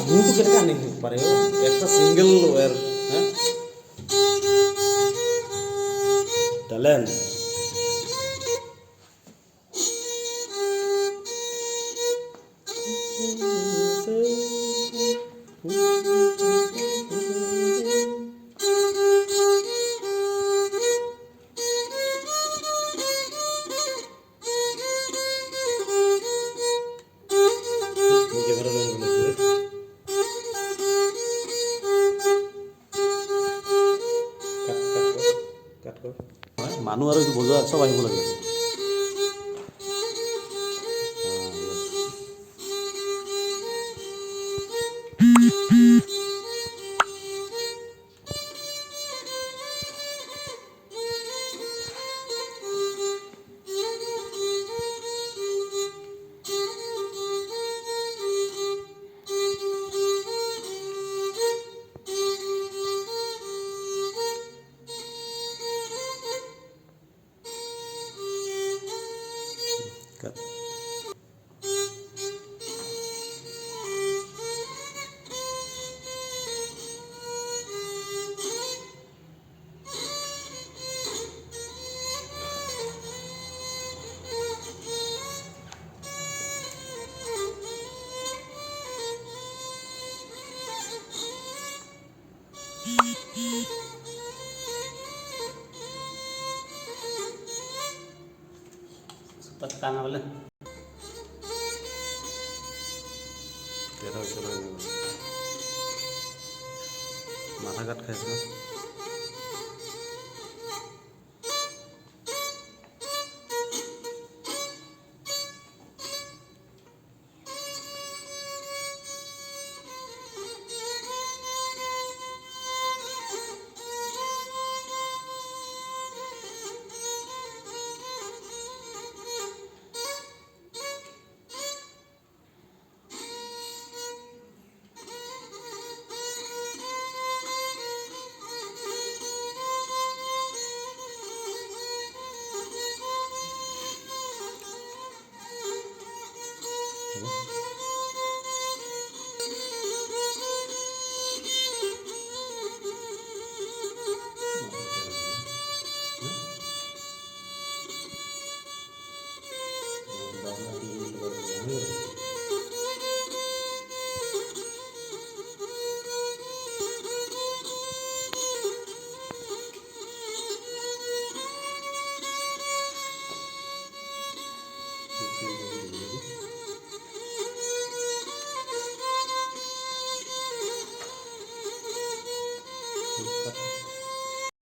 হুটো কেনেকৈ আনিব পাৰে অ'? একটা ছিংগল ৱেৰ হা টেলেণ্ট। কেমেৰা লৈ আনিব লাগিব। কাট কাট কৰ, কাট কৰ। হয়, মানুহ আৰু এইটো বজোৱা চব আহিব লাগে। Ah, yes. Cut. তাত কাণ বোলে তেৰ তেৰ হৈ গ'ল। মাথা কাট খাইছে না। হ'ব। Cut.